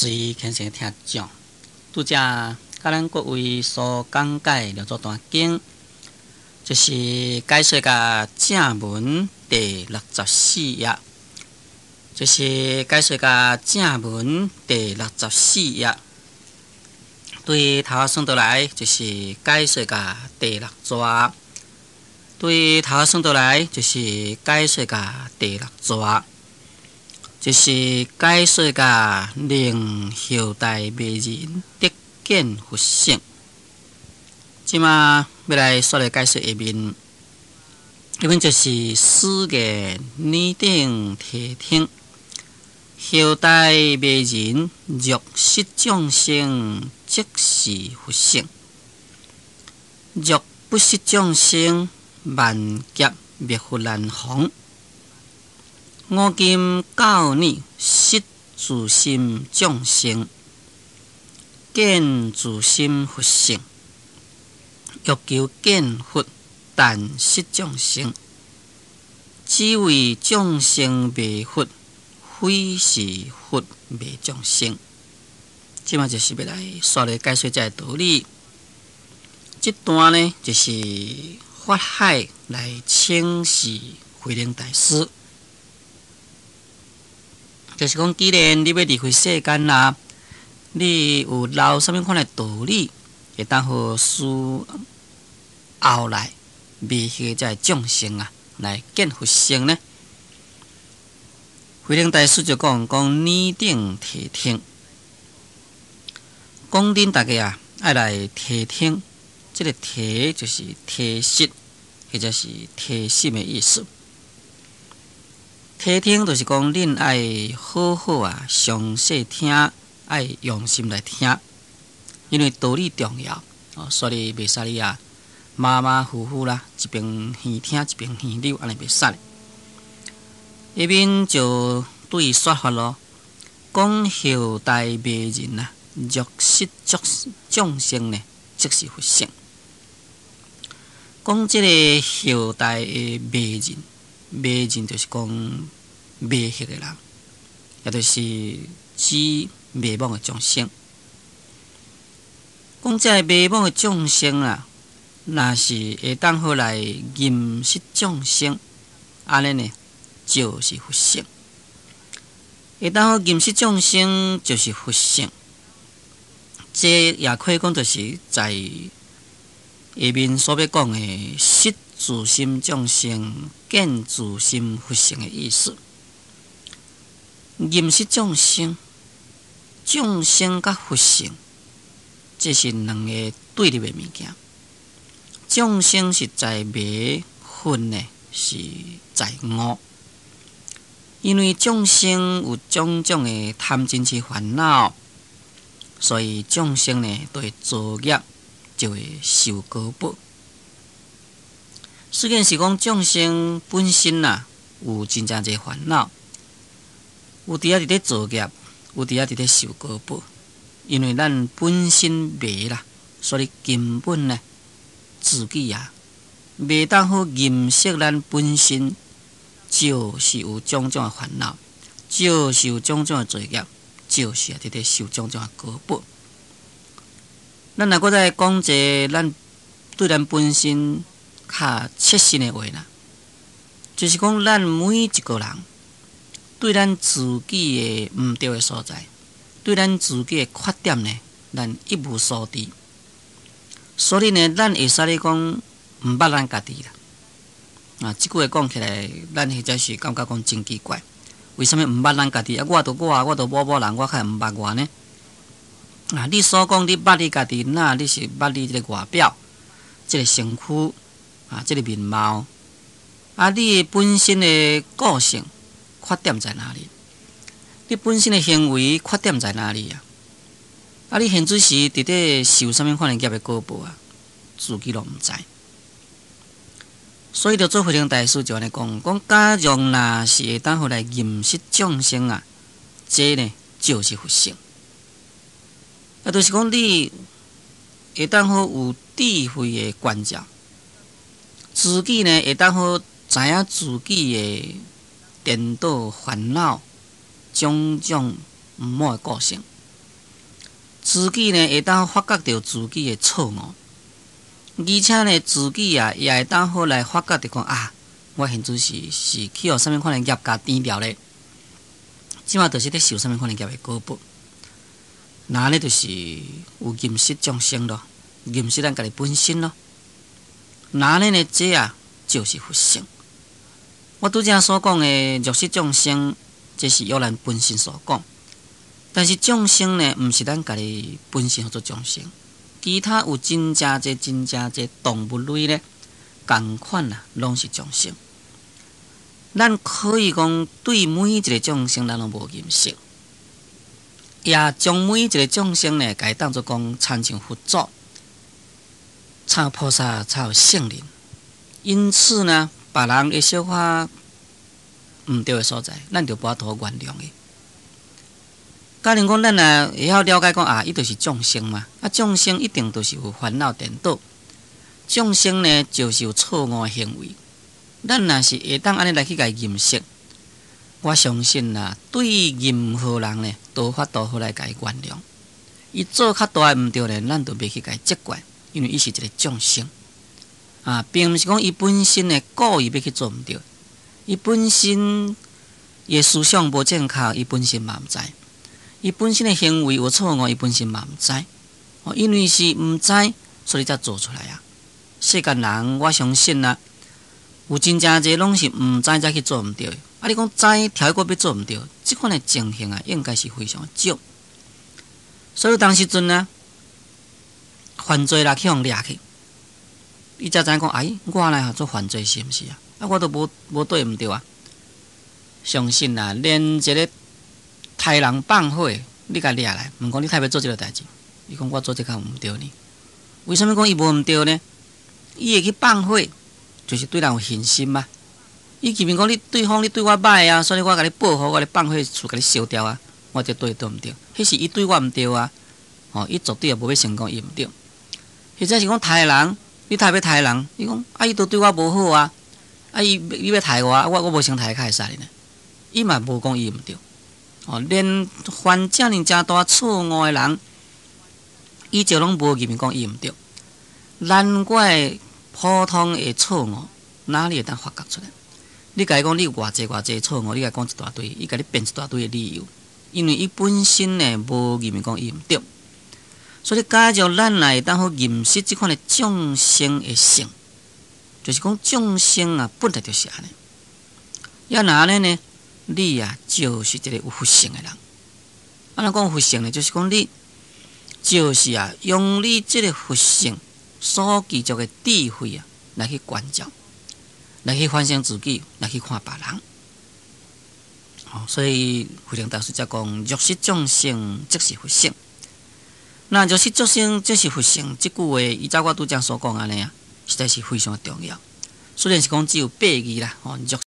尊虔誠聽眾，拄才佮咱各位所講解六祖壇經，就是解說甲正文第六十四頁，就是解說甲正文第六十四頁。對頭算倒來，就是解說甲第六逝。對頭算倒來，就是解說甲第六逝。就是解說甲令後代迷人得見佛性。這馬欲來煞來解說下面，下面就是師言爾等諦聽，後代迷人若識眾生，即是佛性；若不識眾生，萬劫滅佛難逢。我今教你識自心眾生，見自心佛性。欲求見佛，但識眾生。只為眾生迷佛，非是佛迷眾生。這馬就是欲來煞來解說這个道理。這段呢，就是法海來請示慧能大師。就是講，既然你欲離開世間啦，你有留啥物款的道理，會當予使後來迷惑這个眾生啊，來見佛性呢？慧能大師就講講爾等諦聽，講恁大家啊，愛來諦聽，這个諦就是諦實，或者是諦心的意思。諦聽就是講，恁愛好好啊，詳細聽，愛用心來聽，因為道理重要哦，所以袂使你啊馬馬虎虎啦，一邊耳聽一邊耳溜，按呢袂使。下面就對說法囉，講後代迷人啊，若識眾生呢，即是佛性。講這个後代的迷人。迷人就是講迷惑的人，也就是指迷惘的眾生。講這个迷惘的眾生啊，若是會當好來認識眾生，按呢呢就是佛性。會當好認識眾生，就是佛性。這也可以講，就是在下面所欲講的識自心眾生，見自心佛性的意思。認識眾生，眾生佮佛性，這是兩个對立的物件。眾生是在迷，佛呢是在悟。因為眾生有種種的貪嗔癡煩惱，所以眾生呢就會造業，就會受果報。雖然是講眾生本身啊有真正濟煩惱，有佇遐佇咧造業，有佇遐佇咧受果報。因為咱本身迷啦，所以根本呢自己啊袂當好認識咱本身，就是有種種的煩惱，就是有種種的罪業，就是佇咧受種種的果報。咱若閣再講一个咱對咱本身較切身的話啦，就是講咱每一个人對咱自己的毋對的所在，對咱自己的缺點呢，咱一無所知。所以呢，咱會使咧講毋捌咱家己啦。啊，這句話講起來，咱或者是感覺講真奇怪，為啥物毋捌咱家己？啊，我都我，我都某某人，我較會毋捌我呢？啊，你所講你捌你家己，那你是捌你這个外表，這个身軀。啊，這个面貌，啊，你本身的個性缺點在哪裡？你本身的行為缺點在哪裡啊？啊，你現陣時佇咧受啥物款的業的果報啊？自己攏毋知。所以，六祖慧能大師就按呢講：講假若若是會當予來認識眾生啊，這呢就是佛性。啊，就是講你會當好有智慧的觀照。自己呢會當好知影自己的顛倒煩惱種種毋好的個性，自己呢會當發覺著自己的錯誤，而且呢自己啊也會當好來發覺著講啊，我現在是去予啥物款的業共纏牢咧，這馬就是咧受啥物款的業的果報。那呢就是有認識眾生咯，認識咱家己本身咯。那呢這啊就是佛性。我拄才所講的若識眾生，這是由咱本身所講。但是眾生呢，毋是咱家己本身號做眾生，其他有真正濟、真正濟動物類呢，仝款啊，攏是眾生。咱可以講對每一个眾生，咱攏無認識，也將每一个眾生呢，共伊當做講親像佛祖、親菩薩、親聖人。因此呢，別人會小可毋對的所在，咱就無法度原諒伊。假如講咱若會曉了解講啊，伊就是眾生嘛，啊，眾生一定都是有煩惱顛倒，眾生呢就是有錯誤的行為。咱若是會當按呢來去共伊認識，我相信啊，對任何人呢，都有法度好來共伊原諒。伊做較大的毋對呢，咱就袂去共伊責怪，因為伊是一个眾生啊，並毋是講伊本身呢故意欲去做毋對，伊本身伊的思想無正確，伊本身嘛毋知。伊本身的行為有錯誤，伊本身嘛毋知。哦，因為是毋知，所以才做出來啊。世間人，我相信啊，有真正濟攏是毋知才去做毋對的。啊，你講知跳過欲做毋對，這款的情形啊，應該是非常少。所以當時陣啊，犯罪啦去予掠去，伊才知影講，哎，我來號做犯罪是毋是啊？啊，我都無對毋對啊。相信啊，連一个刣人放火，你共掠來，問講你刣欲做這个代誌？伊講我做這個毋對呢？為啥物講伊無毋對呢？伊會去放火，就是對人有恨心嘛。伊前面講你對方你對我歹啊，所以我共你報復，我咧放火厝共你燒掉啊，我這對對毋對？彼是伊對我毋對啊，吼，伊絕對也無欲承認伊毋對。或者是講刣人，你刣欲刣人，伊講啊，伊都對我無好啊，啊伊伊欲刣我，我無先刣較會使呢？伊嘛無講伊毋對。哦，連犯遮爾誠大錯誤的人，伊就攏無認為講伊毋對。難怪普通的錯誤，哪裡會當發覺出來？你共伊講你有偌濟偌濟錯誤，你共伊講一大堆，伊共你辯一大堆的理由，因為伊本身呢無認為講伊毋對。所以假如咱若會當好認識這款的眾生的性，就是講眾生啊，本來就是按呢。猶若按呢呢？你啊，就是一个有佛性的人。按怎講佛性呢？就是講你就是啊，用你這个佛性所具足的智慧啊，來去觀照，來去反省自己，來去看別人。哦，所以慧能大師才講：若識眾生，即是佛性。那若識眾生，即是佛性。這句話，依照我拄才所講按呢啊，實在是非常重要。雖然是講只有八字啦，哦，若。